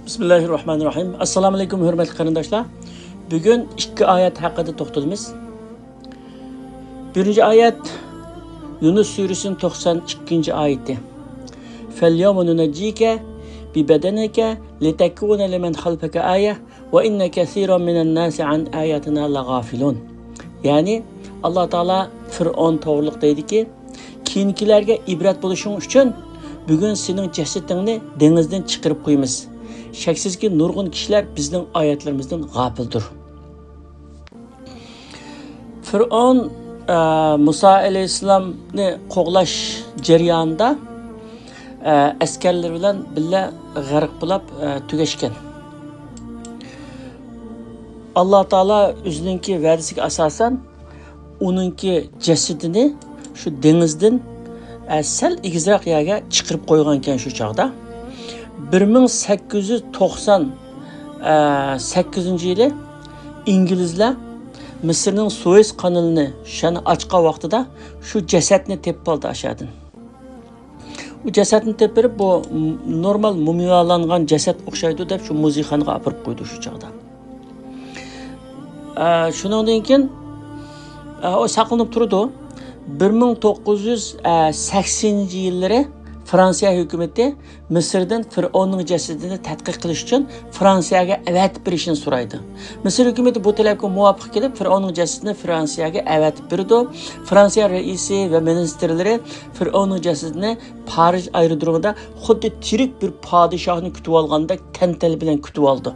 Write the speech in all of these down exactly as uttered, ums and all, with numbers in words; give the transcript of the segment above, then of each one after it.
بىسمىللاھىررەھمانىررەھىم. ئەسسالامۇئەلەيكۇم، ھۆرمەتلىك قېرىنداشلار. بۈگۈن ئىككى ئايەت ھەققىدە توختىلىمىز. بىرىنچى ئايەت يۇنۇس سۈرىسىنىڭ توقسان ئىككىنچى ئايىتى. فَالْيَوْمَ نُنَجِّيكَ بِبَدَنِكَ لِتَكُونَ لِمَنْ خَلْفَكَ آيَةً وَإِنَّ كَثِيرًا مِنَ النَّاسِ عَنْ آيَاتِنَا لَغَافِلُونَ. يەنى، ئاللا تائالا فىرئون توغرۇلۇق دەيدىكى، كېيىنكىلەرگە ئىبرەت بولۇشۇڭ ئۈچۈن، بۈگۈن سېنىڭ جەسىتىڭنى دېڭىزدىن چىقىرىپ قويىمىز. شەكسىزكى، نۇرغۇن كىشىلەر بىزنىڭ ئايەتلىرىمىزدىن غاپىلدۇر. فىرئون، ئە، مۇسا ئەلەيھىسسالامنى قوغلاش جەريانىدا، ئە، ئەسكەرلىرى بىلەن بىللە غەرق بولاپ، ئە، تۈگەشكەن. ئاللا تائالا ئۆزىنىڭكى ۋەدىسىگە ئاساسەن، ئۇنىڭكى جەسىتىنى شۇ دېڭىزدىن، ئە، سەل ئېگىزرەك يەرگە چىقىرىپ قويغانىكەن شۇ چاغدا. بىر مىڭ سەككىز يۈز توقسان سەككىزىنچى يىلى ئىنگلىزلار مىسىرنىڭ سۇۋەيس قانىلىنى شۇنى ئاچقان ۋاقتىدا شۇ جەسەتنى تېپىپ ئالدى ئاشۇدىن. ئۇ جەسەتنى تېپىپ بېرىپ، بۇ نورمال مۇمىيالانغان جەسەت ئوخشايدۇ دەپ، شۇ مۇزېيخانىغا ئاپىرىپ قويدى شۇ چاغدا. ئە، شۇنىڭدىن كېيىن، ئە، ئۇ ساقلىنىپ تۇرىدۇ. بىر مىڭ توققۇز يۈز سەكسىنىنچى يىللىرى فرانسىيە ھۆكۈمىتى مىسىردىن فىرئوننىڭ جەسىتىنى تەتقىق قىلىش ئۈچۈن فرانسىيەگە ئەۋەتىپ بېرىشنى سورايدۇ. مىسىر ھۆكۈمىتى بۇ تەلەپكە مۇۋاپىق كېلىپ، فىرئوننىڭ جەسىتىنى فرانسىيەگە ئەۋەتىپ بېرىدۇ. فرانسىيە رەئىسى ۋە مىنىستىرلىرى فىرئوننىڭ جەسىتىنى پارىژ ئايرودرومىدا خۇددى تىرىك بىر پادىشاھنى كۈتۈۋالغاندەك تەنتەنە بىلەن كۈتۈۋالىدۇ.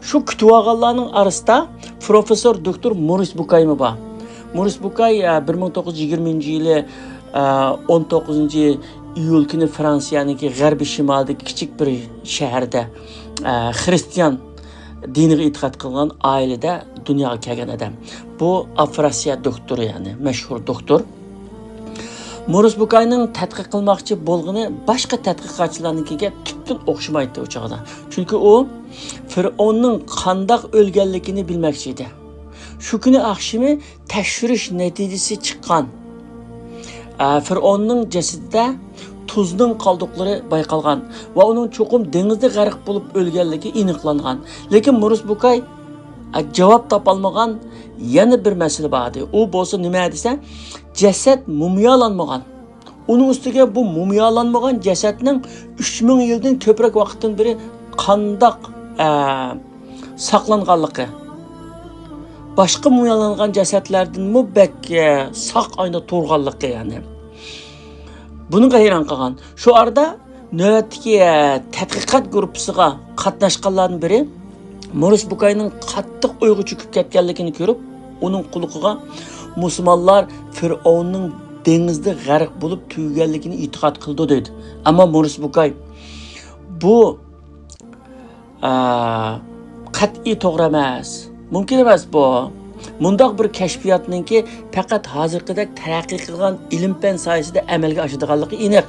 شۇ كۈتۈۋالغانلارنىڭ ئارىسىدا پروفېسسور دوكتور مورىس بۇكايمۇ بار. مورىس بۇكاي، ئە، بىر مىڭ توققۇز يۈز يىگىرمىنچى يىلى، ئە، ئون توققۇزىنچى ئىيۇل كۈنى فرانسىيەنىڭكى غەربىي شىمالىدىكى كىچىك بىر شەھەردە، ئە، خرىستىيان دىنىغا ئېتىقاد قىلغان ئائىلىدە دۇنياغا كەلگەن ئادەم. بۇ ئافراسىيە دوكتورى، يەنى مەشھۇر دوكتور. مورىس بۇكاينىڭ تەتقىق قىلماقچى بولغىنى باشقا تەتقىقاتچىلارنىڭكىگە تۈپتىن ئوخشىمايتتى ئۇ چاغدا. چۈنكى ئۇ فىرئوننىڭ قانداق ئۆلگەنلىكىنى بىلمەكچى ئىدى. شۇ كۈنى ئاخشىمى تەكشۈرۈش نەتىجىسى چىققان. ئە، فىرئوننىڭ جەسىتىدە تۇزنىڭ قالدۇقلىرى بايقالغان ۋە ئۇنىڭ چوقۇم دېڭىزدا غەرق بولۇپ ئۆلگەنلىكى ئېنىقلانغان. لېكىن مورىس بۇكاي، ئە، جاۋاب تاپالمىغان يەنە بىر مەسىلە بار ئىدى. ئۇ بولسا نېمە دېسە، جەسەت مۇمىيالانمىغان. ئۇنىڭ ئۈستىگە بۇ مۇمىيالانمىغان جەسەتنىڭ ئۈچ مىڭ يىلدىن كۆپرەك ۋاقىتتىن بېرى قانداق، ئە، ساقلانغانلىقى، باشقا مۇمىيالانغان جەسەتلەردىنمۇ بەك، ئە، ساق ئاينا تۇرغانلىقى، يەنى. بۇنىڭغا ھەيران قالغان. شۇ ئارىدا نۆۋەتتىكى، ئە، تەتقىقات گۇرۇپپىسىغا قاتناشقانلاردىن بىرى مورىس بۇكاينىڭ قاتتىق ئويغا چۆكۈپ كەتكەنلىكىنى كۆرۈپ، ئۇنىڭ قۇلىقىغا مۇسۇلمانلار فىرئوننىڭ دېڭىزدا غەرق بولۇپ تۈگىگەنلىكىنى ئېتىقاد قىلىدۇ دەيدۇ. ئەمما مورىس بۇكاي، بۇ، ئە، قەتئىي توغرا ئەمەس. مۇمكىن ئەمەس بۇ. مۇنداق بىر كەشپىياتنىڭكى پەقەت ھازىرقىدەك تەرەققىي قىلغان ئىلىم-پەن ساھەسىدە ئەمەلگە ئاشىدىغانلىقى ئېنىق.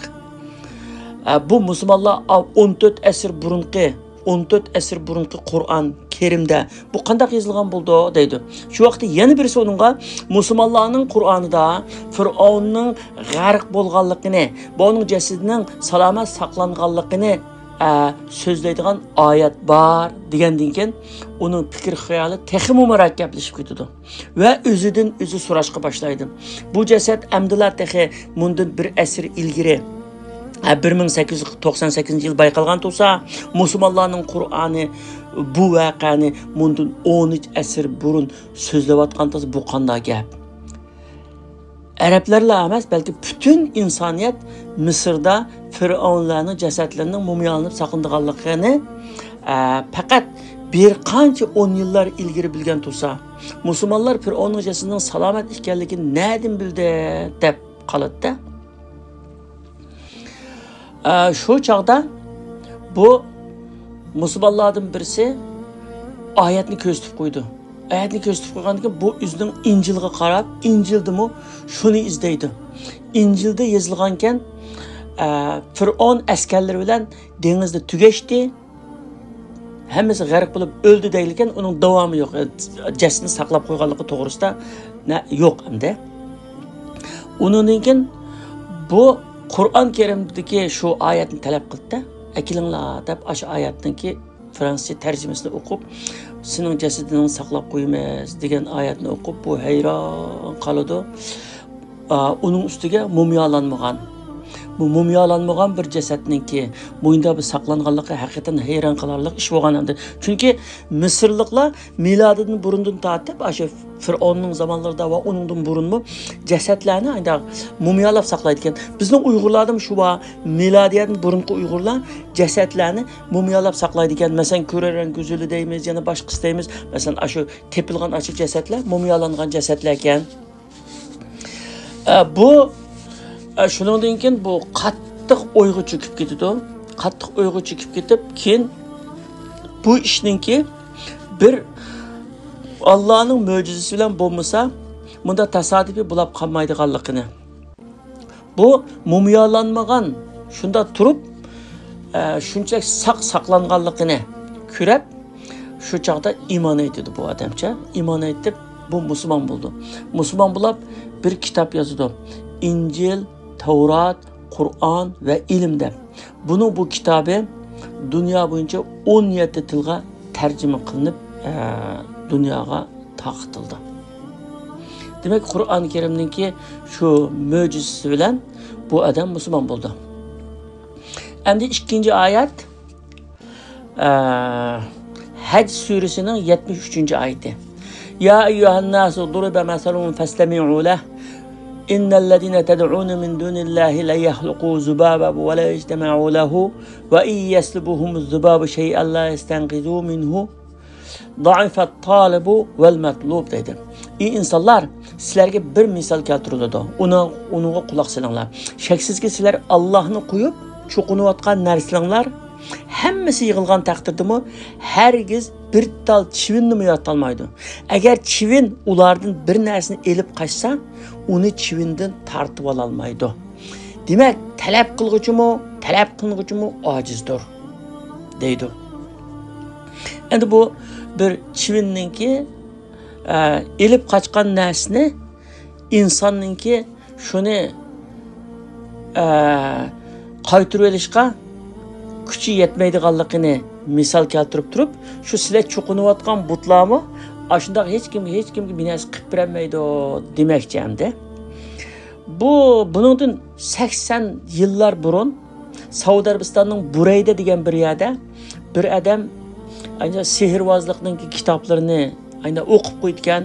ئە، بۇ مۇسۇلمانلار ئا-، ئون تۆت ئەسىر بۇرۇنقى، ئون تۆت ئەسىر بۇرۇنقى قۇرئان كەرىمدە بۇ قانداق يېزىلغان بولىدۇ دەيدۇ. شۇ ۋاقىتتا يەنە بىرسى ئۇنىڭغا مۇسۇلمانلارنىڭ قۇرئانىدا فىرئوننىڭ غەرق بولغانلىقىنى، بۇنىڭ جەسىتىنىڭ سالامەت ساقلانغانلىقىنى، ئە، سۆزلەيدىغان ئايەت بار دېگەندىن كېيىن ئۇنىڭ پىكىر خىيالى تېخىمۇ مۇرەككەپلىشىپ كېتىدۇ. ۋە ئۆزىدىن ئۆزى سوراشقا باشلايدۇ. بۇ جەسەت ئەمدىلا تېخى مۇندىن بىر ئەسىر ئىلگىرى، ھە، بىر مىڭ سەككىز يۈز توقسان سەككىزىنچى يىل بايقالغان تۇرسا، مۇسۇلمانلارنىڭ قۇرئانى بۇ ۋەقەنى مۇندىن ئون ئۈچ ئەسىر بۇرۇن سۆزلەۋاتقان تۇرسا، بۇ قانداق گەپ؟ ئەرەبلەرلا ئەمەس، بەلكى پۈتۈن ئىنسانىيەت مىسىردا فىرئەۋنلەرنىڭ جەسەتلىرىنىڭ مۇمىيالىنىپ ساقلىنىدىغانلىقىنى، ئە، پەقەت بىر قانچە ئون يىللار ئىلگىرى بىلگەن تۇرسا، مۇسۇلمانلار فىرئەۋننىڭ جەسىتىنىڭ سالامەت ئىكەنلىكىنى نەدىن بىلدى دەپ قالاتتى. ئە، شۇ چاغدا بۇ مۇسۇلمانلاردىن بىرسى ئايەتنى كۆرسىتىپ قويىدۇ. ئايەتنى كۆرسىتىپ قويغاندىن كېيىن بۇ ئۆزىنىڭ ئىنجىلغا قاراپ، ئىنجىلدىمۇ شۇنى ئىزدەيدۇ. ئىنجىلدە يېزىلغانكەن، ئە، فىرئون ئەسكەرلىرى بىلەن دېڭىزدا تۈگەشتى. ھەممىسى غەرق بولۇپ ئۆلدى دەيدىكەن، ئۇنىڭ داۋامى يوق. جەسىتىنى ساقلاپ قويغانلىقى توغرىسىدا نە-، يوق ئەمدى. ئۇنىڭدىن كېيىن بۇ قۇرئان كەرىمدىكى شۇ ئايەتنى تەلەپ قىلدى. ئەكېلىڭلار دەپ ئاشۇ ئايەتنىڭكى فرانسىزچە تەرجىمىسىنى ئوقۇپ، سېنىڭ جەسىتىڭنى ساقلاپ قويىمىز دېگەن ئايەتنى ئوقۇپ، بۇ ھەيران قالىدۇ. ئا، ئۇنىڭ ئۈستىگە مۇمىيالانمىغان، بۇ مۇمىيالانمىغان بىر جەسەتنىڭكى مۇنداق بىر ساقلانغانلىقى ھەقىقەتەن ھەيران قالارلىق ئىش بولغان ئەمدى. چۈنكى مىسىرلىقلار مىلادىدىن بۇرۇندىن تارتىپ، ئاشۇ فىرئوننىڭ زامانلىرىدا ۋە ئۇنىڭدىن بۇرۇنمۇ جەسەتلەرنى ئانداق مۇمىيالاپ ساقلايدىكەن. بىزنىڭ ئۇيغۇرلاردىمۇ شۇ بار. مىلادىيەدىن بۇرۇنقى ئۇيغۇرلار جەسەتلەرنى مۇمىيالاپ ساقلايدىكەن. مەسىلەن، كۆرەرەن گۈزىلى دەيمىز، يەنە باشقىسى دەيمىز. مەسىلەن، ئاشۇ تېپىلغان ئاشۇ جەسەتلەر مۇمىيالانغان جەسەتلەركەن. ئە، بۇ، ئە، شۇنىڭدىن كېيىن بۇ قاتتىق ئويغا چۆكۈپ كېتىدۇ. قاتتىق ئويغا چۆكۈپ كېتىپ، كېيىن بۇ ئىشنىڭكى بىر ئاللانىڭ مۆجىزىسى بىلەن بولمىسا، مۇنداق تاسادىپىي بولاپ قالمايدىغانلىقىنى، بۇ مۇمىيالانمىغان، شۇنداق تۇرۇپ، ئە، شۇنچىلىك ساق ساقلانغانلىقىنى كۆرۈپ، شۇ چاغدا ئىمان ئېيتىدۇ بۇ ئادەمچە. ئىمان ئېيتىپ، بۇ مۇسۇلمان بولىدۇ. مۇسۇلمان بولاپ، بىر كىتاب يازىدۇ. ئىنجىل، تەۋرات، قۇرئان ۋە ئىلىم دەپ. بۇنىڭ بۇ كىتابى دۇنيا بويىچە ئون يەتتە تىلغا تەرجىمە قىلىنىپ، ئە، دۇنياغا تارقىتىلدى. دېمەك، قۇرئان كەرىمنىڭكى شۇ مۆجىزىسى بىلەن بۇ ئادەم مۇسۇلمان بولدى. ئەمدى ئىككىنچى ئايەت، ئە، ھەج سۈرىسىنىڭ يەتمىش ئۈچىنچى ئايىتى. يا أيها الناس ضرب مثل فاستمعوا له. إن الذين تدعون من دون الله لن يخلقوا ذبابا ولو اجتمعوا له وإن يسلبهم الذباب شيئا لا يستنقذوه منه ضعف الطالب والمطلوب دەيدۇ. ئى ئىنسانلار، سىلەرگە بىر مىسال كەلتۈرۈلىدۇ. ئۇنىڭ، ئۇنىڭغا قۇلاق سېلىڭلار. شەكسىزكى، سىلەر ئاللاھنى قويۇپ چوقۇنۇۋاتقان نەرسىلەڭلار ھەممىسى يىغىلغان تەقدىردىمۇ، ھەرگىز بىر تال چىۋىننىمۇ يارىتالمايدۇ. ئەگەر چىۋىن ئۇلاردىن بىر نەرسىنى ئېلىپ قاچسا، ئۇنى چىۋىندىن تارتىۋالالمايدۇ. دېمەك، تەلەپ قىلغۇچىمۇ، تەلەپ قىلغۇچىمۇ ئاجىزدۇر، دەيدۇ. ئەمدى بۇ بىر چىۋىننىڭكى، ئە، ئېلىپ قاچقان نەرسىنى ئىنساننىڭكى شۇنى، ئە، قايتۇرۇۋېلىشقا كۈچى يەتمەيدىغانلىقىنى مىسال كەلتۈرۈپ تۇرۇپ، شۇ سىلەر چوقۇنۇۋاتقان بۇتلارمۇ ئاشۇنداق ھېچكىمگە، ھېچكىمگە بىر نەرسە قىلىپ بېرەلمەيدۇ دېمەكچى ئەمدى. بۇ، بۇنىڭدىن سەكسەن يىللار بۇرۇن سەئۇدى ئەرەبىستاننىڭ بۇرەيدە دېگەن بىر يەردە بىر ئادەم، ئەنە، سېھىرۋازلىقنىڭ كىتابلىرىنى، ئەنە، ئوقۇپ قويىدىكەن،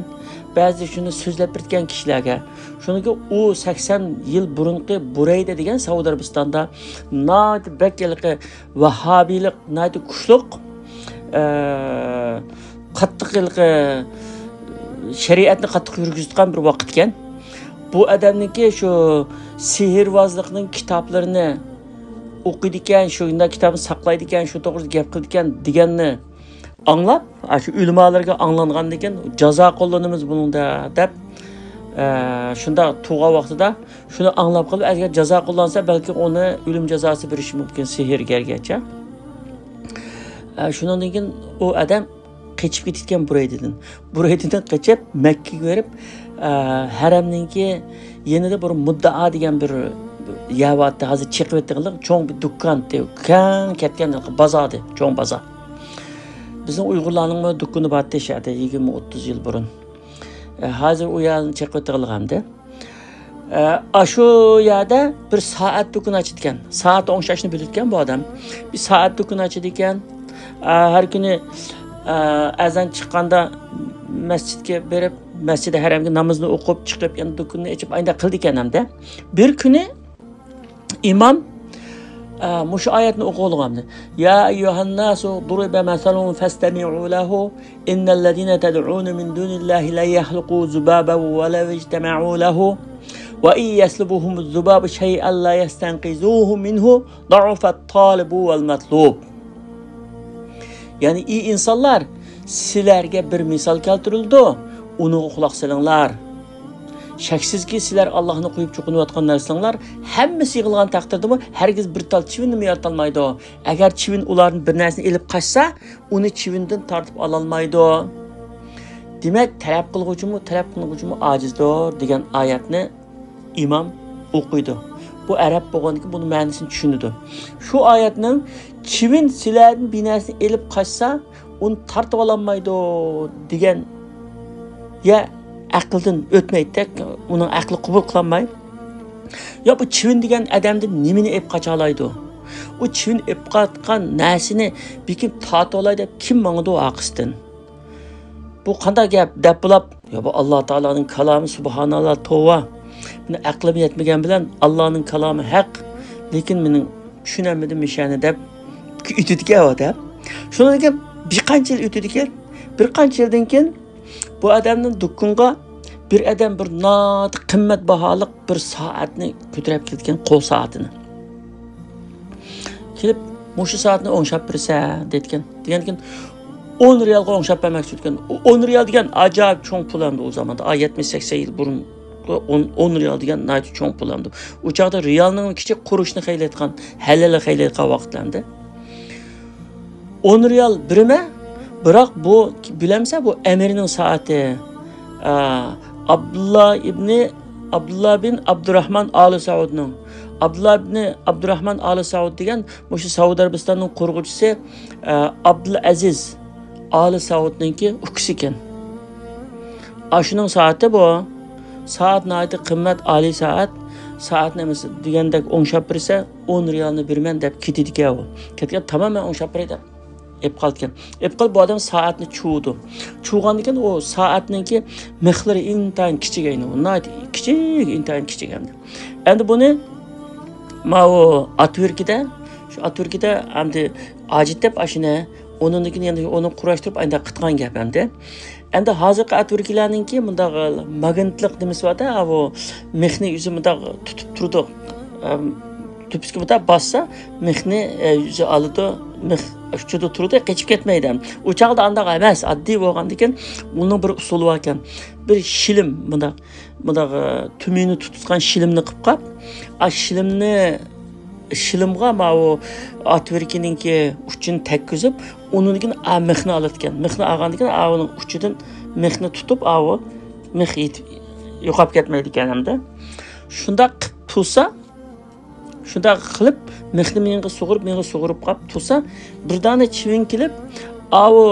بەزىدە شۇنى سۆزلەپ بېرىدىكەن كىشىلەرگە. شۇنىڭكى ئۇ سەكسەن يىل بۇرۇنقى بۇرەيدە دېگەن سەئۇدى ئەرەبىستاندا ناھايىتى بەك ھېلىقى ۋاھابىيلىق ناھايىتى كۈچلۈك، ئە، قاتتىق ھېلىقى شەرىئەتنى قاتتىق يۈرگۈزۈۋاتقان بىر ۋاقىت ئىكەن. بۇ ئادەمنىڭكى شۇ سېھىرۋازلىقنىڭ كىتابلىرىنى ئوقۇيدىكەن، شۇنداق كىتابنى ساقلايدىكەن، شۇ توغرىسىدا گەپ قىلىدىكەن دېگەننى ئاڭلاپ، ئاشۇ ئۆلىمالارغا ئاڭلانغاندىن كېيىن، جازا قوللىنىمىز بۇنىڭدا دەپ، ئە، شۇنداق تۇرغان ۋاقتىدا شۇنى ئاڭلاپ قېلىپ، ئەگەر جازا قوللانسا، بەلكى ئۇنى ئۆلۈم جازاسى بېرىشى مۇمكىن، سېھىرگەرگىچە. ئە، شۇنىڭدىن كېيىن ئۇ ئادەم قېچىپ كېتىدىكەن بۇرەيدىدىن. بۇرەيدىدىن قېچىپ، مەككىگە بېرىپ، ئە، ھەرەمنىڭكى يېنىدا بىر مۇددىئا دېگەن بىر يەر بارتتى. ھازىر چېقىۋېتىلغان چوڭ بىر دۇكان، كەڭ كەتكەن بازاردى، چوڭ بازار. بىزنىڭ ئۇيغۇرلارنىڭمۇ دۇكىنى بارتتى شەھەردە يىگىرمە ئوتتۇز يىل بۇرۇن. ئە، ھازىر ئۇ يەرنى چېقىۋېتىلغانىدى. ئە، ئاشۇ يەردە بىر سائەت دۇكىنى ئاچىدىكەن. سائەت ئوڭشاشنى بىلىدىكەن بۇ ئادەم. بىر سائەت دۇكىنى ئاچىدىكەن. ئە، ھەر كۈنى، ئە، ئەزان چىققاندا مەسچىتكە بېرىپ، مەسچىدى ھەرەمگە نامىزىنى ئوقۇپ چىقىپ، يەنە دۇكىنىنى ئېچىپ، ئاينداق قىلىدىكەن ئەمدى. بىر كۈنى ئىمام، ئە، مۇشۇ ئايەتنى ئوقۇۋالغانىدى. يا أيها الناس ضرب مثل فاستمعوا له إن الذين تدعون من دون الله لن يخلقوا ذبابا ولو اجتمعوا له وإن يسلبهم الذباب شيئا لا يستنقذوه منه ضعف الطالب والمطلوب. يەنى، ئى ئىنسانلار، سىلەرگە بىر مىسال كەلتۈرۈلىدۇ، ئۇنىڭغا قۇلاق سېلىڭلار. شەكسىزكى، سىلەر ئاللاھنى قويۇپ چوقۇنۇۋاتقان نەرسىلەر ھەممىسى يىغىلغان تەقدىردىمۇ، ھەرگىز بىر تال چىۋىننىمۇ يارىتالمايدۇ. ئەگەر چىۋىن ئۇلاردىن بىر نەرسىنى ئېلىپ قاچسا، ئۇنى چىۋىندىن تارتىپ ئالالمايدۇ. دېمەك، تەلەپ قىلغۇچىمۇ، تەلەپ قىلغۇچىمۇ ئاجىزدۇر، دېگەن ئايەتنى ئىمام ئوقۇيدۇ. بۇ ئەرەب بولغاندىكىن بۇنىڭ مەنىسىنى چۈشىنىدۇ. شۇ ئايەتنىڭ «چىۋىن سىلەردىن بىر نەرسىنى ئېلىپ قاچسا، ئۇنى تارتىۋالالمايدۇ» دېگەن يە ئەقىلدىن ئۆتمەيدىكەن، ئۇنىڭ ئەقلى قوبۇل قىلالماي. يا بۇ چىۋىن دېگەن ئادەمدىن نېمىنى ئېلىپ قاچالايدۇ؟ ئۇ چىۋىن ئېلىپ قاچقان نەرسىنى بېكىم تارتىۋالاي دەپ كىم ماڭىدۇ ئارقىسىدىن؟ بۇ قانداق گەپ دەپ بولاپ، يا بۇ ئاللا تائالانىڭ كالامى، سۇبھاناللا، توۋا. مېنىڭ ئەقلىم يەتمىگەن بىلەن ئاللانىڭ كالامى ھەق، لېكىن مېنىڭ چۈشىنەلمىدىم مىشەنى دەپ ئۆتىدىكەن ئۇ ئادەم. شۇنىڭدىن كېيىن بىر قانچە يىل ئۆتىدىكەن. بىر قانچە يىلدىن كېيىن بۇ ئادەمنىڭ دۇكىنىغا بىر ئادەم بىر ناھايىتى قىممەت باھالىق بىر سائەتنى كۆتۈرۈپ كېلىدىكەن، قول سائىتىنى. كېلىپ، «مۇشۇ سائەتنى ئوڭشاپ بېرىسەن» دەيدىكەن. دېگەندىكىن، «ئون رىيالغا ئوڭشاپ بەرمەكچى» دېگەن. ئون رىيال دېگەن ئاجايىپ چوڭ پۇل ئەمدى ئۇ زاماندا. ئا، يەتمىش سەكسەن يىل بۇرۇن ئون، ئون رىيال دېگەن ناھايىتى چوڭ پۇل ئەمدى. ئۇ چاغدا رىيالنىڭ كىچىك، قۇرۇچنى خەجلەيدىغان، ھەلەلنى خەجلەيدىغان ۋاقىتلار ئەمدى. «ئون رىيال بېرىمەن، بىراق بۇ، بىلەمسەن، بۇ ئەمىرنىڭ سائىتى. ئا، ئابدۇللا ئىبنى، ئابدۇللا بىن ئابدۇراھمان ئالى سەئۇدنىڭ.» ئابدۇللا ئىبنى ئابدۇراھمان ئالى سەئۇد دېگەن مۇشۇ سەئۇدى ئەرەبىستاننىڭ قۇرغۇچىسى، ئا، ئابدۇلئەزىز ئالى سەئۇدنىڭكى ئۇكىسى ئىكەن. «ئاشۇنىڭ سائىتى بۇ. سائەت ناھايىتى قىممەت، ئالىي سائەت. سائەتنى ئەمەس دېگەندەك ئوڭشاپ بېرىسەن، ئون رىيالنى بېرىمەن» دەپ كېتىدىكەن ئۇ. كېتىدىكەن، «تامام، مەن ئوڭشاپ بېرەي» دەپ ئېلىپ قالىدىكەن. ئېلىپ قېلىپ بۇ ئادەم سائەتنى چۇۋىدۇ. چۇۋىغاندىكىن ئۇ سائەتنىڭكى مىخلىرى ئىنتايىن كىچىك ئەينى. ناھايىتى كىچىك، ئىنتايىن كىچىك ئەمدى. ئەمدى بۇنى ماۋۇ ئاتۋىركىدە، شۇ ئاتۋىركىدە ئەمدى ھاجەت دەپ ئاشۇنى، ئۇنىڭدىن كېيىن يەنە ئۇنى قۇراشتۇرۇپ ئانداق قىلغان گەپ ئەمدى. ئەمدى ھازىرقى ئاتۋىركىلەرنىڭكى مۇنداق ماگنىتلىق نېمىسى بار-دە، ئاۋۇ مىخنى ئۆزى مۇنداق تۇتۇپ تۇرىدۇ. ئەم، تۈپىسىگە مۇنداق باسسا، مىخنى، ئە، ئۆزى ئالىدۇ، مىخ ئۇچىدا تۇرىدۇ، قېچىپ كەتمەيدۇ. ئۇ چاغدا ئانداق ئەمەس، ئاددىي بولغاندىكىن، ئۇنىڭ بىر ئۇسۇلى باركەن. بىر شىلىم مۇنداق، مۇنداق، ئە، تۈمىنى تۇتقان شىلىمنى قىلىپ قاپ، ئا، شىلىمنى شىلىمغا ماۋۇ ئاتۋىركىنىڭكى ئۇچىنى تەگكۈزۈپ، ئۇنىڭدىن كېيىن ئا مىخنى ئالىدىكەن. مىخنى ئالغاندىن كېيىن ئاۋۇنىڭ ئۇچىدىن مىخنى تۇتۇپ، ئاۋۇ مىخ يېتىپ، يوقاپ كەتمەيدىكەن ئەمدى. شۇنداق قىلىپ تۇرسا، شۇنداق قىلىپ مىخنى مېڭىغا سۇغۇرۇپ، مېڭىغا سۇغۇرۇپ قاپ تۇرسا، بىر دانە چىۋىن كېلىپ، ئاۋۇ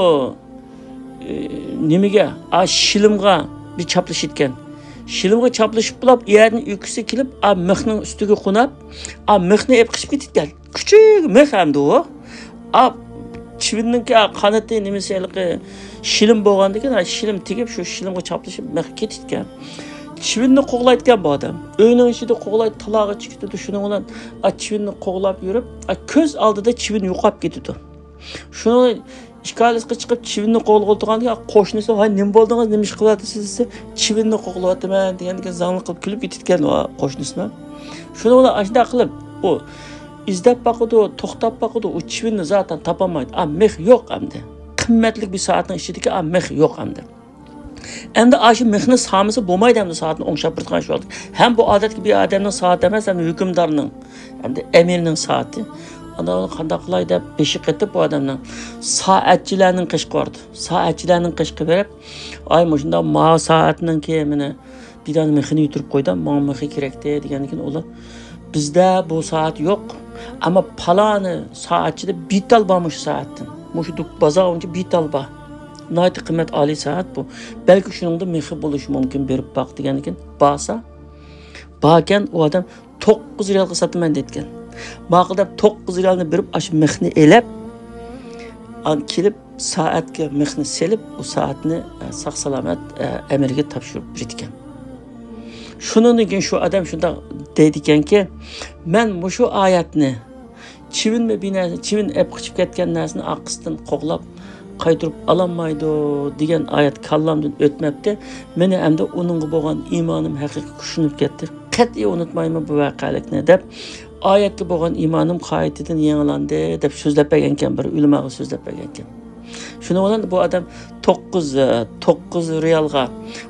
ئى، نېمىگە، ئا، شىلىمغا بىر چاپلىشىدىكەن. شىلىمغا چاپلىشىپ بولاپ، ئۇ يەردىن ئۇكىسى كېلىپ، ئا، مىخنىڭ ئۈستىگە قونۇپ، ئا، مىخنى ئېلىپ قېچىپ كېتىدىكەن. كۈچۈك مىخ ئەمدى ئۇ. ئا، چىۋىننىڭكى، ئا، قانىتى نېمىسى ھېلىقى شىلىم بولغاندىكىن، ئا، شىلىم تېگىپ، شۇ شىلىمغا چاپلىشىپ مىخ كېتىدىكەن. چىۋىننى قوغلايدىكەن بۇ ئادەم. ئۆينىڭ ئىچىدە قوغلايدۇ، تالاغا چىقىدۇ. شۇنىڭ بىلەن، ئا، چىۋىننى قوغلاپ يۈرۈپ، ئا، كۆز ئالدىدا چىۋىن يوقاپ كېتىدۇ. شۇنىڭ ئىشكالىسىغا چىقىپ، چىۋىننى قوغلىغىلى تۇرغاندىكىن، قوشنىسى، «ھاي، نېمە بولدىڭىز، نېمە ئىش قىلىۋاتىسىز؟» دېسە، «چىۋىننى قوغلاۋاتىمەن» دېگەندىكىن زاڭلىق قىلىپ كۈلۈپ كېتىدىكەن ئۇ قوشنىسىمۇ. شۇنىڭ بىلەن ئاشۇنداق قىلىپ، ئۇ ئىزدەپ باقىدۇ، توختاپ باقىدۇ، ئۇ چىۋىننى زاتەن تاپالمايدۇ. ئا، مىخ يوق ئەمدى. قىممەتلىك بىر سائەتنىڭ ئىچىدىكى، ئا، مىخ يوق ئەمدى. ئەمدى ئاشۇ مىخنى سالمىسا بولمايدۇ ئەمدى سائەتنى ئوڭشاپ بېرىدىغان شۇ ۋاقىت. ھەم بۇ ئادەتتىكى بىر ئادەمنىڭ سائىتى ئەمەس، ئەمدى ھۆكۈمدارنىڭ، ئەمدى ئەمىرنىڭ سائىتى. ئاندىن قانداق قىلاي دەپ بېشى قېتىپ بۇ ئادەمنىڭ سائەتچىلەرنىڭ قېشىغا باردى. سائەتچىلەرنىڭ قېشىغا بېرىپ، «ئاي، مۇشۇنداق ماۋۇ سائەتنىڭكى مېنى بىر دانە مىخىنى يۈتۈرۈپ قويدى، ماڭا مىخى كېرەكتى» دېگەندىكىن ئۇلار، «بىزدە بۇ سائەت يوق، ئەمما پالانى سائەتچىدە بىر تال بار مۇشۇ سائەتتىن. مۇشۇ دۇك-، بازار بويىچە بىر تال بار. ناھايىتى قىممەت، ئالىي سائەت بۇ. بەلكى شۇنىڭدا مىخى بولۇشى مۇمكىن، بېرىپ باق» دېگەندىكىن بارسا، باركەن ئۇ ئادەم توققۇز رىيالغا ساتىمەن دەيدىكەن. ماقۇل دەپ توققۇز رىيالنى بېرىپ، ئاشۇ مىخنى ئېلىپ، ئان كېلىپ سائەتكە مىخنى سېلىپ، ئۇ سائەتنى، ئە، ساق-سالامەت، ئە، ئەمىرگە تاپشۇرۇپ بېرىدىكەن. شۇنىڭدىن كېيىن شۇ ئادەم شۇنداق دەيدىكەنكى، «مەن مۇشۇ ئايەتنى، چىۋىنمۇ بىر نەرسە، چىۋىن ئەپ قېچىپ كەتكەن نەرسىنى ئارقىسىدىن قوغلاپ قايتۇرۇپ ئالالمايدۇ دېگەن ئايەت كاللامدىن ئۆتمەپتۇ. مېنى ئەمدى ئۇنىڭغا بولغان ئىمانىم ھەقىقىي كۈچلىنىپ كەتتى. قەتئىي ئۇنتۇمايمەن بۇ ۋەقەلىكنى» دەپ، «ئايەتكە بولغان ئىمانىم قايتىدىن يېڭىلاندى» دەپ سۆزلەپ بەرگەنكەن، بىر ئۆلىماغا سۆزلەپ بەرگەنكەن. شۇنىڭ بىلەن بۇ ئادەم توققۇز، توققۇز رىيالغا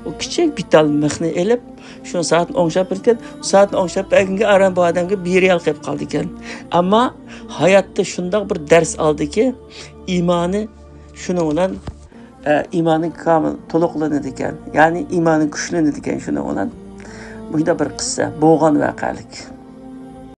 ئۇ كىچىك بىر تال مىخنى ئېلىپ، شۇ سائەتنى ئوڭشاپ بېرىدىكەن. سائەتنى ئوڭشاپ بەرگەنگە ئاران بۇ ئادەمگە بىر رىيال قېلىپ قالىدىكەن. ئەمما ھاياتتا شۇنداق بىر دەرس ئالدىكى، ئىمانى شۇنىڭ بىلەن، ئە، ئىمانى كامىل، تولۇقلىنىدىكەن. يەنى ئىمانى كۈچلىنىدىكەن شۇنىڭ بىلەن. مۇشۇنداق بىر قىسسە، بولغان ۋەقەلىك.